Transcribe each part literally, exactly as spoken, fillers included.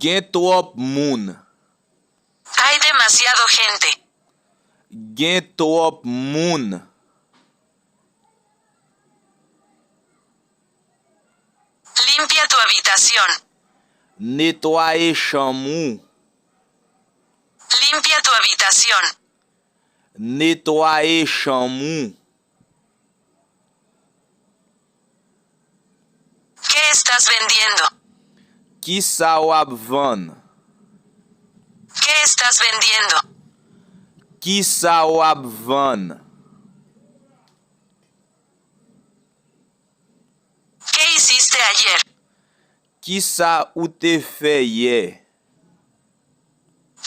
Gen twòp moun. Hay demasiado gente. Gen twòp moun. Limpia tu habitación. Netwaye chanm ou. Limpia tu habitación. Netwaye chanm ou. ¿Qué estás vendiendo? Kisa w ap vann? ¿Qué estás vendiendo? Kisa w ap vann? ¿Qué hiciste ayer? Kisa ou te fè yè?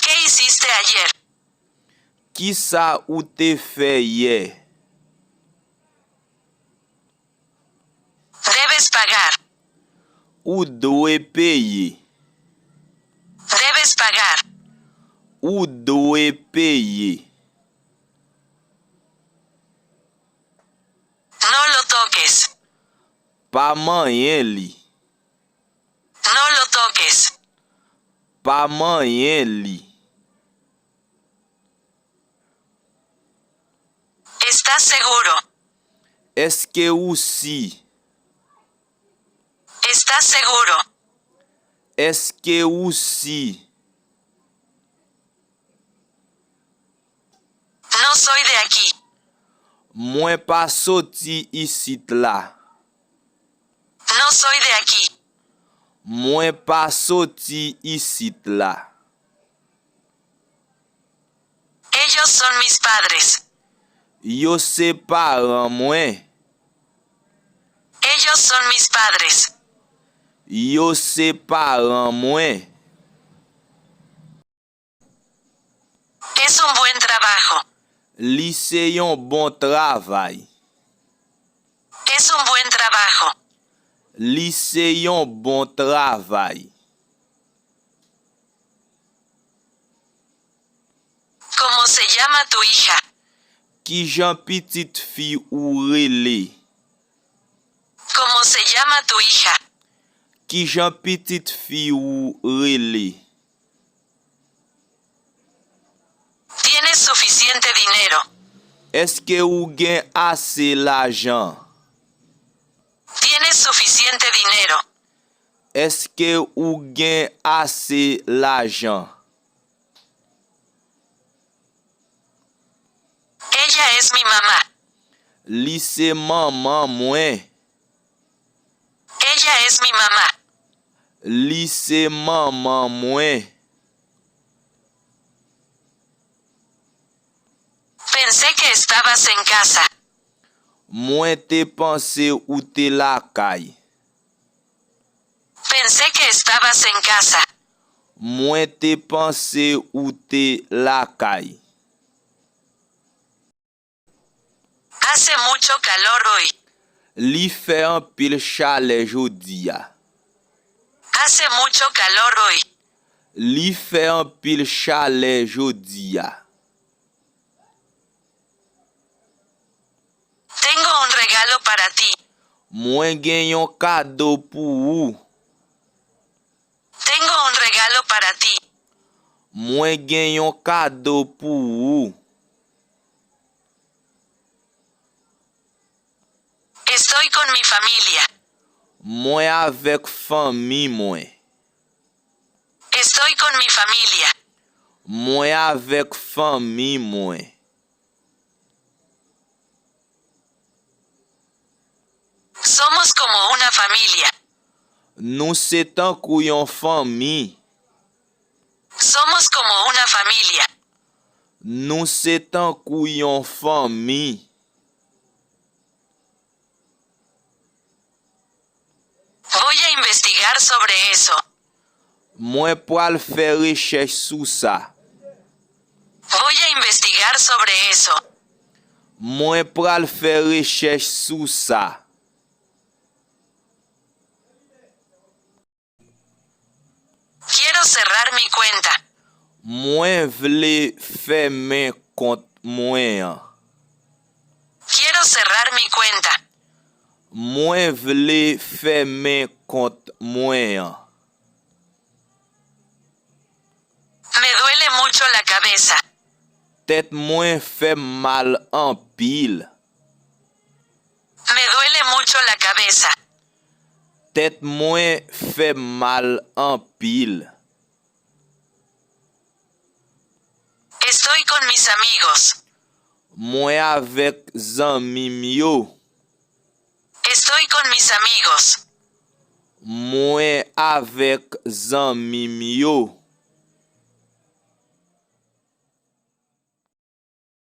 ¿Qué hiciste ayer? Kisa ou te fè yè? Debes pagar. Ou dwe peye. Debes pagar. Ou dwe peye. No lo toques. Pa manyen li. No lo toques. Pa manyen li. ¿Estás seguro? Èske ou si? ¿Estás seguro? Èske ou si? No soy de aquí. Mwen pa soti isit la. No soy de aquí. Mwen pa soti isit la. Ellos son mis padres. Yo se paran mwen. Ellos son mis padres. Yo se paran mwen. Es un buen trabajo. Li se yon bon travay. Es un buen trabajo. Li se yon bon travay. ¿Cómo se llama tu hija? Kijan pitit fi ou rele? ¿Cómo se llama tu hija? Kijan pitit fi ou rele? ¿Tienes suficiente dinero? Èske ou gen ase lajan? ¿Tienes suficiente dinero? Èske ou gen ase lajan? Ella es mi mamá. Li se manman mwen. Ella es mi mamá. Li se manman mwen. Pensé que estabas en casa. Mwen te panse ou te lakay. Pensé que estabas en casa. Mwen te panse ou te lakay. Hace mucho calor hoy. Li fè anpil chalè jodi a. Hace mucho calor hoy. Li fè anpil chalè jodi a. Tengo un regalo para ti. Mwen gen yon kado pou ou. Tengo un regalo para ti. Mwen gen yon kado pou ou. Estoy con mi familia. Mwen avèk fanmi mwen. Estoy con mi familia. Mwen avèk fanmi mwen. Somos como una familia. Nou se tankou yon fanmi. Somos como una familia. Nou se tankou yon fanmi. Voy a investigar sobre eso. Mwen pral fè rechèch sou sa. Voy a investigar sobre eso. Mwen pral fè rechèch sou sa. Quiero cerrar mi cuenta. Mwen vle fèmen kont mwen an. Quiero cerrar mi cuenta. Mwen vle fèmen kont mwen an. Me duele mucho la cabeza. Tèt mwen fè m mal anpil. Me duele mucho la cabeza. Tèt mwen fè m mal anpil. Estoy con mis amigos. Mwen avèk zanmi m yo. Estoy con mis amigos. Mwen avèk zanmi m yo.